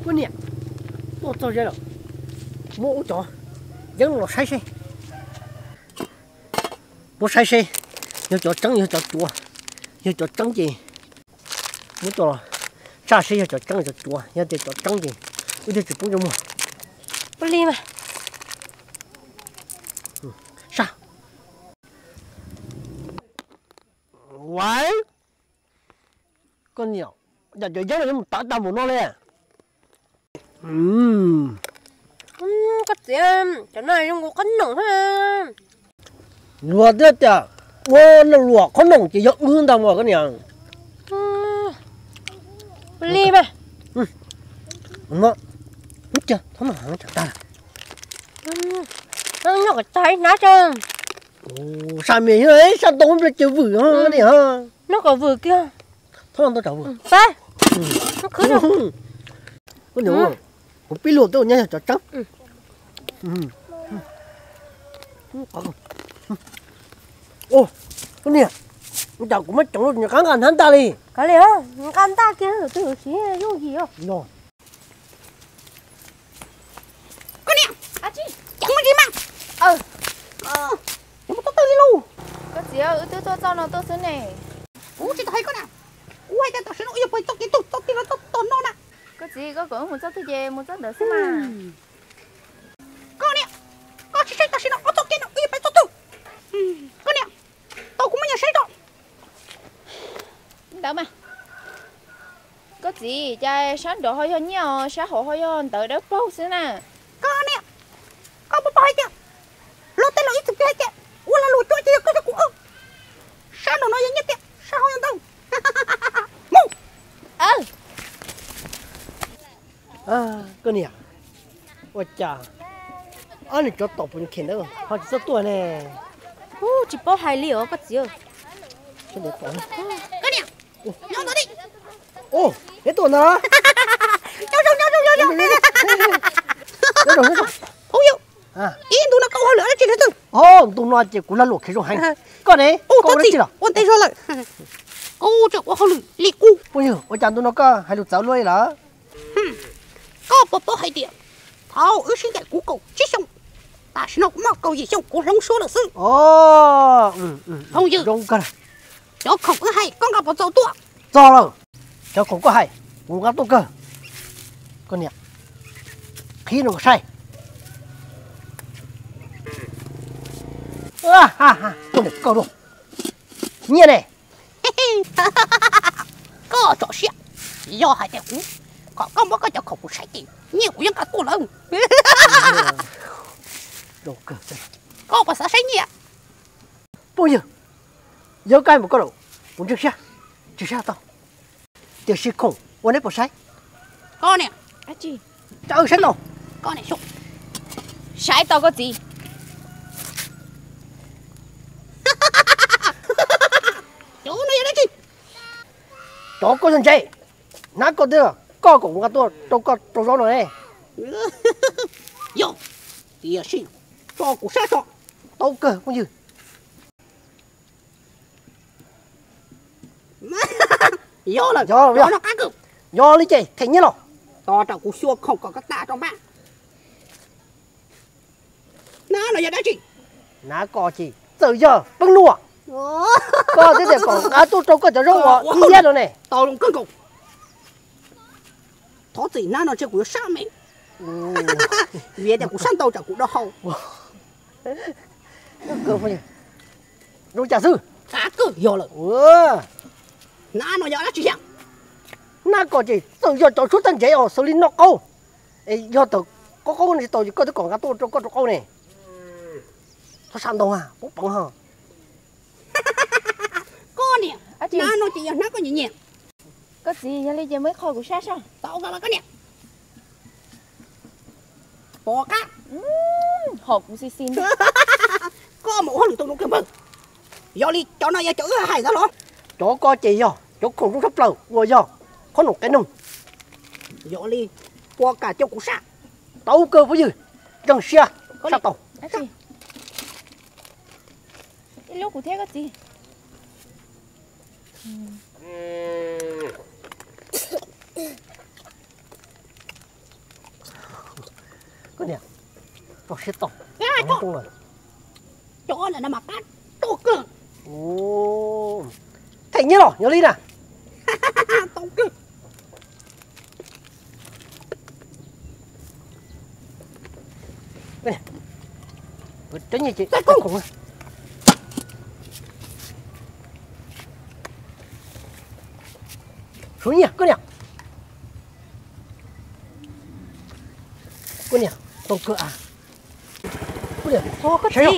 Koj niam, tuaj txog ze lawm, muab ub cov yeeb los saib seb. Muab saib seb, yog cov tseeb yog cov cuav, yog cov tseeb ces muab coj los saj seb yog cov tseeb cov cuav, yog tias cov tseeb ces wb thiaj tsis poob ntsej muag. Ua li mas. Saj. Uav, koj niam, yam cov yeeb no yuav mus tav tag npaum no li. Koj txiv, cov no zoo nkaus qhob noom. Luag twb tias ua luam qhob noom ces yog wb ntag mas koj niam. Li mas. Cia, thov no heev tsam tag. Noj kom tag ib hnab tso. Sab me, sab ntoo cia vwm koj niam. Noj kom vwm kiag. Thov no ntau tsam vwm. Pab. Koj niam, kuv pib luam twb ua nyab yog cov tseeb. Koj niam, cas kuv muab ceev los nws qab nqa hnab ntaj li. Kav liam, nqa ntaj kiag twb siv yooj yim os. Koj niam, ceev muaj tsis mas. Ces muaj txoj twg li lauj? Koj txiv, wb twb tuaj txoj no tuaj xwb ne. Kuv tsis tau hais koj na. Kuv hais tias tam sim no wb yuav pais txoj kev tug txoj kev los txoj tog no na. Koj txiv, koj kom wb mus txoj twg ces mus txoj ntawd xwb mas. Koj niam, koj tsis saib tam sim no ob txoj kev no wb yuav pais txoj twg? Koj niam, tau kuv muab nyias saib tso. Ntawd mas. Koj txiv, cas sab nraud ho yog nyiaj os, sab hauv ho yog ntawv dawb paug xwb na. Koj niam, koj puas paub hais tias luag tej laus ib txwm piav hais tias ua lag luam cuab ces yog koj thiab kuv ua. Sab nraum no yog nyiaj tiag, sab hauv yog ntawv. Mus. Koj niam, ua cas ob niag tsov tom puas khem ntawd ho tsis txawj tuaj ne? Tsis paub hais li os koj txiv. Koj niam, nyob ntawd di. Neb tuaj ntawd. Nyob zoo, nyob zoo, nyob zoo. Phooj ywg, ib ntu no koj ua hauj lwm dab tsi li twg? Ntu no ces kuv lag luam khiav zoo heev. Koj ne? Koj ua dab tsi los? Ua ntej zog lawm. Kuv tseem ua hauj lwm li qub. Phooj ywg, ua cas ntu no koj hais lus txawv luaj li lawm? Koj puas paub hais tias thaum wb sib ncaim kuv kaum tsib xyoo, tam sim no kuv muaj kaum yim xyoo kuv hloov suab lawm xwb. Phooj ywg, cov khoom wb hais koj nqa puas txaus tuaj? Txaus lawm, cov khoom koj hais kuv nqa tuaj kawg. Koj niam, qhib no kom saib. Koj niam koj dua, nyiaj ne. Koj tso siab, yog hais tias kuv kom koj muab koj cov khoom kuv saib ces nyiaj kuv yeej nqa tuaj lawm. Koj puas xav saib nyiaj? Phooj ywg, yog koj hais mus koj lawm, kuv ntseeg siab, tsis saib tau. Tiam sis khoom uas neb puas saib? Koj niam, saib tau. Koj niam xyov, saib tau koj txiv. Cov no yog dab tsi? Cov koj yog ntse, hnab koj twb koj kom kuv nqa tuaj rau koj rau zaub no ne. Yog, tiam sis tso kuv saib tso. Tau kawg phooj ywg. Yog lawm, yog li ces them nyiaj los. Tos ram kuv xyuas khoom kom koj tas rau npab. Hnab no yog dab tsi? Hnab ko ces txawm yog peeb luam. Koj twb tias kom nqa tuaj rau koj cov zaub uas ib liab no ne. Tau zoo kawg nkaus. Thov txim, hnab no ntshe kuv yuav sab me. Vim tias kuv sab ntau tsam kuv do hau. Zoo cas xwb? Qab kawg yog lawm. Hnab no yog dab tsi thiab? Hnab ko ces txawm yog cov suab txawj ntsev os, xws li noj qaub. Es yog thaum qaub qaub no tsis tau ces koj twb kom nqa tuaj rau koj rau qaub ne. Txhob sab ntau, poob peev ho. Koj niam, hnab no ces yog hnab koj nyiam nyiam. Koj txiv, yog li ces muaj ib qho kuv sab sab. Tau koj los koj niam. Pom qab. Hom kuv xis xis. Koj mus ua hauj lwm tau noo kawg npawg. Yog li cov no yog cov wb hais ntawd los? Cov ko ces yog cov khoom zoo tshaj plaws uas yog qhob noom qe noog. Yog li puas kam coj kuv sab? Tau kawg phooj ywg, zoo siab sab tau. Ib lub kuv thiab koj txiv. Rau siab tau. Cov no mas qab tau kawg. Them nyiaj los nyob li na. Tau kawg. Cov nyiaj ces khoom. Suav nyiaj koj niam. Koj niam, tau kawg a. Koj niam, koj txiv,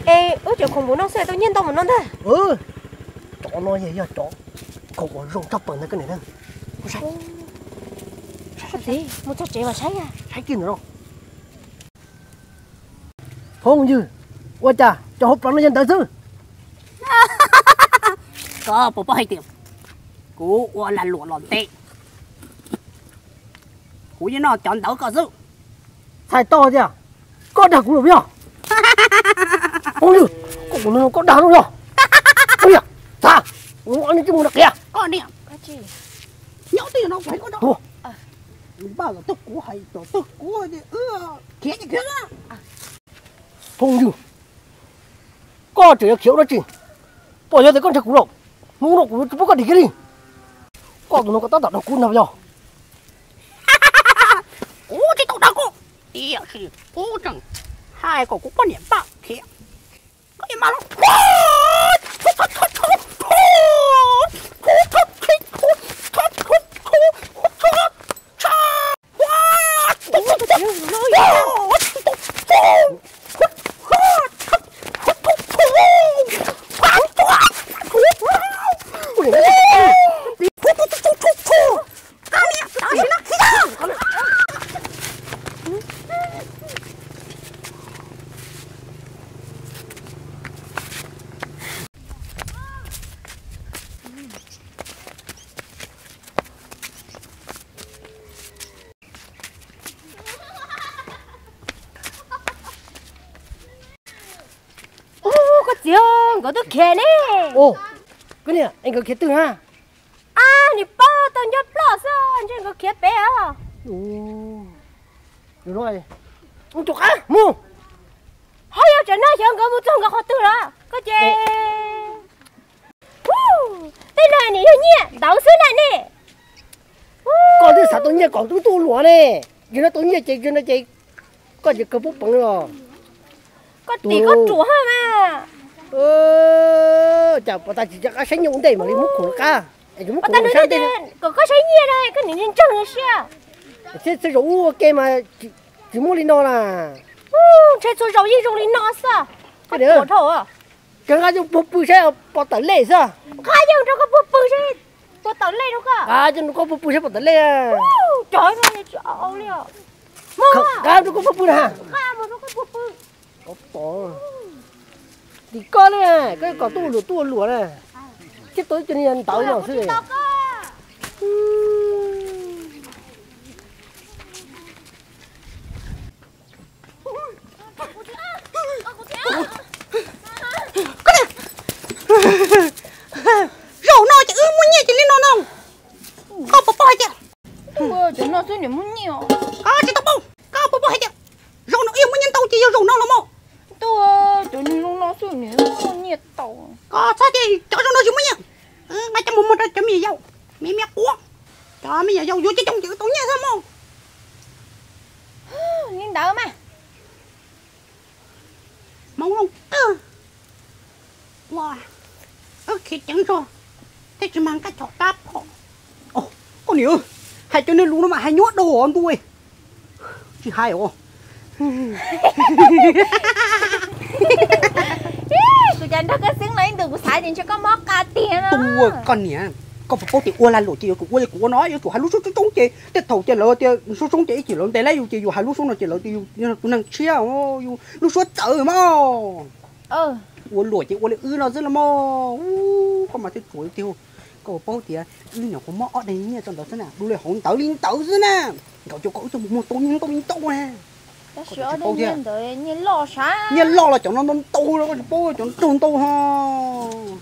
es wb tseem khoom mus no xwb tau nyiaj ntau mus no ntag. Cov no yog cov khoom uas zoo tshaj plaws ntag koj niam. Koj txiv, mus txog tsev mas saib, saib kiag ntawm no. Phooj ywg, ua cas cov hauv plawv no yog ntawd xwb? Koj puas paub hais tias kuv ua lag luam los ntev, kuv yeej noj cov ntawd koj xwb. Txhais tau tias koj dag kuv los yog? Phooj ywg, koj dag los yog? Phooj ywg, txav, kuv ua nej coj mus nram qias. Koj niam, nyob twj ywm no kuv hais koj, npaj los txog kuv hais los txog kuv khiav ces khiav. Phooj ywg, koj tseem yuav khiav ua dab tsi? Pom yog tias koj nrhiav kuv lawm, hnub no kuv yuav tsis pub koj dim kiag li. Koj tus no koj tab tom dag kuv no yog? Kuv tsis tau dag koj, tiam sis kuv tseem hais kom kuv poj niam npaj khiav. Koj yuav mas los. Ub, koj txiv, nkawd twb khiav ne. Koj niam, es nkawd khiav twg na? Ab, nim paub tau nco ploj xwb, ntshe nkawd khiav pem os. Mus, ho yog tsam no xyov nkawd mus txog nkawd qhov twg lawm koj ces. Tej no nim yog nyiaj ntawd xwb na ne. Koj twb xav tau nyiaj kom tub tuaj luam ne. Yog no tau nyiaj ces yog no ces koj ces kawg pub peev los. Koj tim koj ruam haj mas. Cas pom tas tsis rov qab saib nyiaj ua ntej mam li muab khoom rov qab. Kom koj saib nyiaj na, koj nim ntseeg siab. Txhua zaus ua ke mas tsis muaj li no na. Ntshe txhua zaus yeej zoo li no xwb. Koj ruam dhau. Koj nqa coj puag pw saib puas tawm lej xwb. Nqa coj rau koj puag pw saib puas tawm lej rau koj. Nqa coj rau koj puag pw saib puas tawm lej. Cov no tsis au li. Nqa rau koj puag pw na. Nqa mus rau koj puag pw. Tim koj li, koj kom tuaj luam tuaj luam na. Thiab tau ib co niag ntawd no xwb. Zaum no ces wb muaj nyiaj ces li no no. Koj puas paub hais tias, cov no xwb nim muaj nyiaj. Koj tsis tau paub, koj puas paub hais tias zaum no wb muaj nyiaj ntau ces yog zaum no los mas. Tuaj, cov niag zoo no xwb nim muaj nyiaj tau. Koj txhob tias cov zoo no tsis muaj nyiaj. Nqa coj mus muag rau cov me nyuam yaus, me me quav. Cov me nyuam yaus yuav coob coob ces wb tau nyiaj xwb mas. Li ntawd mas. Hmoov zoo kawg. Ua, wb khiav ceev zog thiab tsis mag nqaij chom tab phom. Koj niam, hais cov niag lus no mas hais nyuaj dua ntuj. Tsis hais os. Kuv cas nrog koj xeeb los ib ntus kuv xav tias ntshe koj mob qab tiag no. Tuaj koj niam, koj puas paub tias ua lag luam ces yuav tsum ua li kuv ua no, yuav tsum hais lub suab tsob tsob ces tej thaum ces lawv tias suab tsob ces ib chim lawv ntes lawm yus ces yus hais lub suab no ces lawv tias yus yog tus neeg tshiab, yus lub suab txawv mas. Ua luam ces ua li wb no xwb los mas. Koj mas thiaj tsuav tiag. Koj puas paub tias wb nyuam qhuav muab ob daim nyiaj tso ntawd xwb na, du li hauv ntawd li ntawd xwb na. Nkawd cov ko wb coj mus muag tau nyiaj ntau li ntau na. Koj tsis paub thiab. Nyiaj loj los cov no ntau ntau los koj tsis paub, cov no raug ntau hos.